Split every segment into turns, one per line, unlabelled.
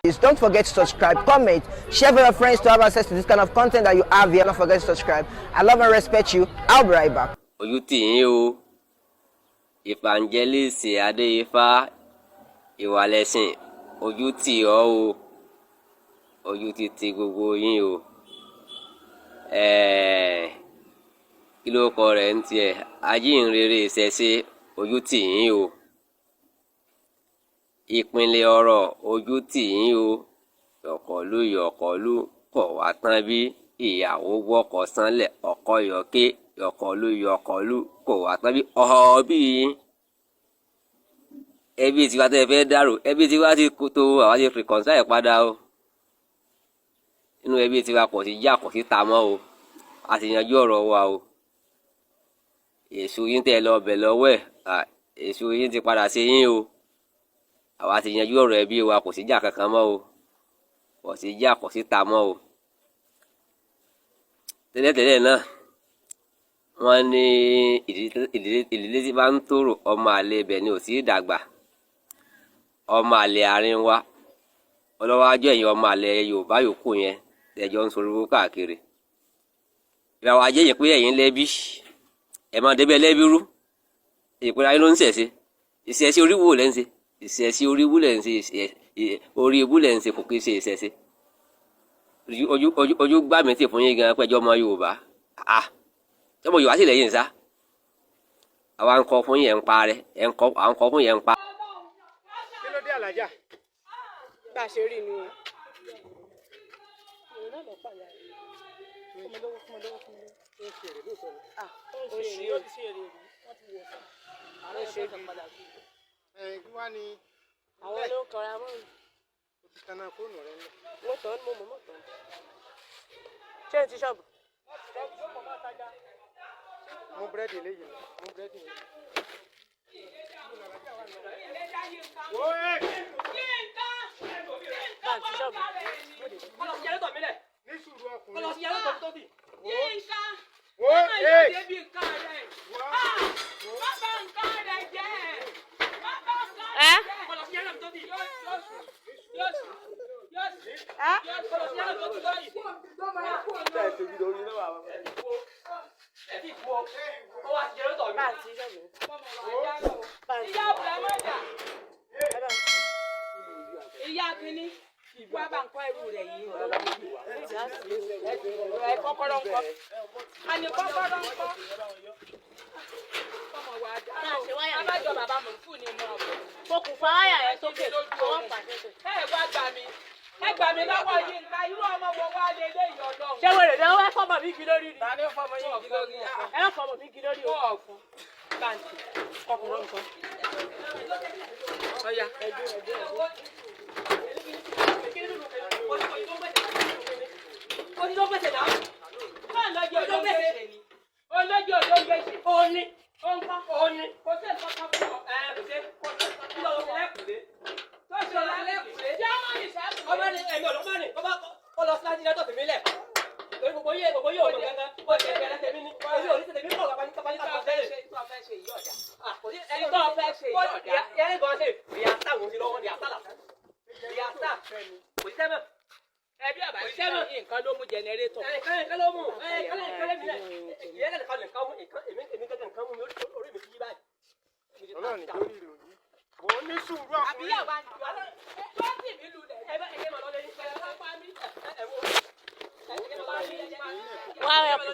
Please don't forget to subscribe, comment, share with your friends to have access to this kind of content that you have here. Don't forget to subscribe. I love and respect you. I'll be right back.
Ojú tì yín o. Evangelist Adéifá Ìwàlẹ́sìn, ojú tì ọ́ o. Ojú ti ti gbogbo yín o. Kí ló kọ rẹ̀ ń tiẹ̀? Ajínrere ìṣẹ̀ṣe, ojú tì yín o. Ìpínlẹ̀ ọ̀rọ̀, ojú tì yín o. Yọ̀kọ̀lú yọ̀kọ̀lú kọ̀ wá tán bí ìyàwó gbọ́kọ̀ sánlẹ̀ ọkọ yọ̀ké. Yọ̀kọ̀lú yọ̀kọ̀lú kò wá tán bí ọ̀họ́ bí yín. Ẹbí tiwa tẹ́ ẹ fẹ́ dàrú, ẹbí tiwa ti tó, àwa ti reconcile padà o. Inú ẹbí tiwa kò sí jà, kò sí ta mọ́ o. A ti yanjú ọ̀rọ̀ wa o. Èso yín tẹ́ ẹ lọ bẹ̀ lọ́wọ́ ẹ̀, èso yín ti padà sí yín o. Àwa ti yanjú ọ̀rọ̀ ẹbí wa, kò sí jà kankan mọ́ o. Kò sí jà, kò sí ta mọ́ o. Tẹ́lẹ̀tẹ́lẹ̀ náà, wọ́n ní ìdílé tí bá ń tòrò, ọmọ àlè ibẹ̀ ni ò sí dàgbà. Ọmọ àlè àárín wa ọlọ́wájú, ẹ̀yìn ọmọ àlè Yorùbá yòókù yẹn tẹ̀jọ́ ń sorowó káàkiri. Ìyàwó ajé yìí pé ẹ̀yin lẹ́bí ẹ̀ máa débẹ̀ lẹ́bí rú. Ìpínlẹ̀ ayé ló ń ṣẹ̀ṣe ìṣẹ̀ṣe. Orí wo lẹ́ ń ṣe ìṣẹ̀ṣe? Orí ibú lẹ́ ń ṣe, orí ibú lẹ́ ń ṣe, kò kí ń ṣe ìṣẹ̀ṣe. Ojú ojú ojú gbà mí tì fún yín gan pẹ́jọ́ ọmọ Yorùbá. Ah, ọmọ Yorùbá sì lẹ́yìn sá. Àwa ń kọ fún yẹn ń parẹ́ ẹ̀ ń kọ, à ń kọ fún yẹn ń pa.
Kí ló dé, alájà?
Bá a ṣe rí ni o. Òun náà lọ pàyà rẹ̀. Fún mi lówó, fún mi lówó, fún mi lówó.
Ó ń ṣe èrè lóòótọ́ ni.
Ah, ó ṣe é, ó ti ṣe èrè rí. Wọ́n ti wò sàn. Ó ṣe bí.
Ẹ̀ kí wá ní?
Àwọn ló ń kanra mọ́ mi.
O ti tanná fóònù rẹ ńlẹ̀.
Mo tàn án, mo mọ̀ mọ̀ tán. Ṣé n ti ṣọ́ọ̀bù?
Mú búrẹ́dì eléyìí lọ, mú búrẹ́dì yẹn. Wo ẹ
Bá a ti ṣọ́ọ̀bù.
Ní sùúrù, ọkùnrin.
Yínká,
Wo
má
ẹ
yọ débi nǹkan rẹ̀. Ah, má bà nǹkan rẹ̀ jẹ́. Má bà nǹkan
Ẹ́
rẹ̀ jẹ́. Yóò sùn, yóò sùn, yóò sùn,
Ẹ́
yóò sùn.
Bá a ti ṣọ́ọ̀bù. Bá a ti
Ìyá Bùrámọ́dà,
ẹ bá
ìyá kínní, wá bá nǹkan ẹrù rẹ̀ yìí. Ẹ kọ́kọ́rọ́ ńkọ́? A ní kọ́kọ́rọ́ ńkọ́? Ọmọ wa dáná o. Abájọ bàbá Mọ̀fú ni mo ọ̀bọ̀.
Fokùn fa wáyà yẹn sókè. Ọwọ́ fà sókè.
Ẹ wá gbà mí. Ẹ gbà mí lọ́wọ́ Yínká, irú ọmọ wo wá lé léyìí Ọlọ́run?
Ṣé wèrè ni wọ́n fọmọ mi kí lórí ni?
Ta ni ó fọmọ yín kí lórí?
Ẹ má fọmọ mi kí lórí o.
Fún ọ̀fun. Báńkì. Kọ́kọ́rọ́ ńkọ́? Ọya. Olójú odò ń gbèsè. Ó ní. Ó ń kọ́. Ó ní. Kò sí nǹkan kan fún ọ. Ẹ kò sí. Kò sí nǹkan kan fún ọ. Tó ṣe lẹ́kùnlé. Jámánì sẹ́kùnlé.
Ọba ni ẹ̀mí ọ̀lọ́mọ ni ọba kọ́ lọ sí láti lẹ́tọ̀ tèmi lẹ̀ torí gbogbo yé, gbogbo yé òní kankan ó ti ẹgbẹ̀rẹ̀ tèmi ní orí òní tèmi kọ̀ kápá ní kápá ní kápá tẹ́lẹ̀.
Tó fẹ́ ṣe yìí ọ̀dà.
Ẹni
Tó fẹ́ ṣe yìí ọ̀dà.
Yẹ́nì kan ṣe ìyá sá òun sí lọ́wọ́ ìyá sá là ìyá sá kò sí sẹ́mọ̀.
Ẹbí àbá ṣe nǹkan ló mú jẹnẹrétọ̀.
Kálẹ̀ kálẹ̀ mú kálẹ̀ kálẹ̀ mi lẹ̀ ìyá kálẹ̀ kálẹ̀ nǹkan mú èmi gẹ́gẹ́ nǹkan mú mi orí mi ti yí báyìí.
Ọlọ́run ní lórí rẹ̀ òyìn. Wo ní sùúrù, ọkùnrin.
Àbíyá wa tó tì mí lulẹ̀.
Ẹ bá ẹ máa lọ lẹ́yìn
Ẹ wá pa mí.
ẹ wo
Wá ẹ kù.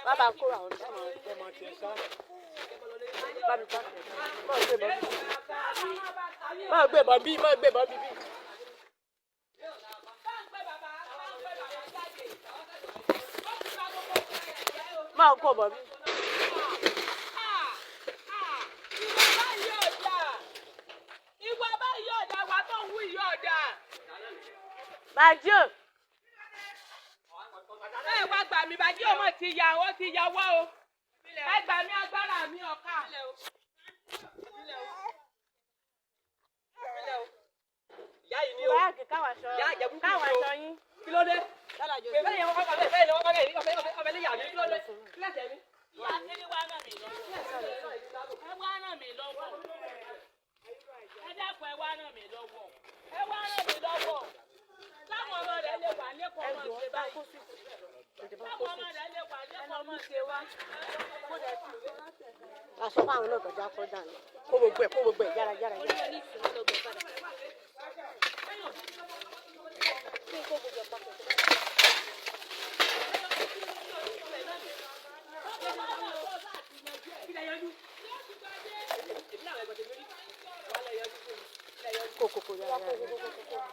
Wá bá kó àwọn ọmọ.
Ọmọ tiẹ̀ sá.
Bá mi pa. Má gbé bọ́ bí. Má gbé bọ́ bí, má gbé bọ́ bí bí. Má kó bọ̀ bí.
Ìwà báyìí ọ̀dà. Ìwà báyìí ọ̀dà, wà tó ń wú yìí ọ̀dà.
Bàjẹ́.
Ẹ wá gbà mí, bàjẹ́ ọmọ ti yà, ó ti yà wọ́ o. Ẹ gbà mí, agbára mi ọ̀ka.
Ìyá yìí ni o.
Báyà kì káwà aṣọ.
Ìyá àjẹkù kì í
Káwà
ṣe o.
aṣọ yín.
Kí ló dé? Bẹ́ẹ̀ ni wọ́n kọ́ bẹ́ẹ̀ ni wọ́n kọ́ bẹ́ẹ̀ ni ọbẹ̀ lè yà mí. Kí ló dé? Kí lẹ́sẹ̀ mi?
Ìyá kíní wá ràn mí lọ́wọ́. Ẹ wá ràn mí lọ́wọ́. Ẹ dákun, ẹ wá ràn mí lọ́wọ́. Ẹ wá ràn mí lọ́wọ́. Táwọn ọmọ rẹ̀ lè wà lẹ́kọ̀ọ́ ọmọ ṣe báyìí. Táwọn ọmọ rẹ̀ lè wà lẹ́kọ̀ọ́ ọmọ ṣe wá.
Aṣọ fáwọn náà tọjá kọ dànù. Kó gbogbo ẹ̀, kó gbogbo ẹ̀, yára yára yára. Kó kó kó, yára yára yára.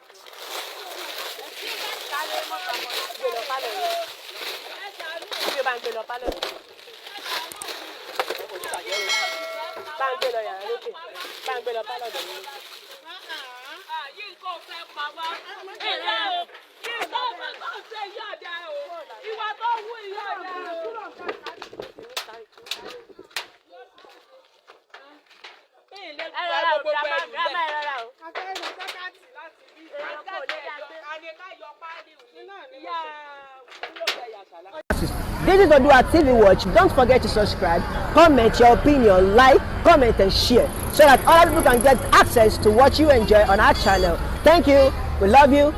Gbé lọ pálọ̀ yìí. Bí o bá ń gbé lọ pálọ̀ yìí. Bá ń gbé lọ yàrá lókè. Bá ń gbé lọ pálọ̀ dọ̀ mí lókè.
Yìí kò fẹ́ pa wá. Ìyá o, yìí tó fẹ́ tó ṣe yí ọ̀dà o. Ìwà tó wú ìyá ọ̀dà o.
Ẹ rọra o, grandma, ẹ rọra o.
This is Odua TV Watch. Don't forget to subscribe, comment your opinion, like, comment, and share so that other people can get access to what you enjoy on our channel. Thank you. We love you.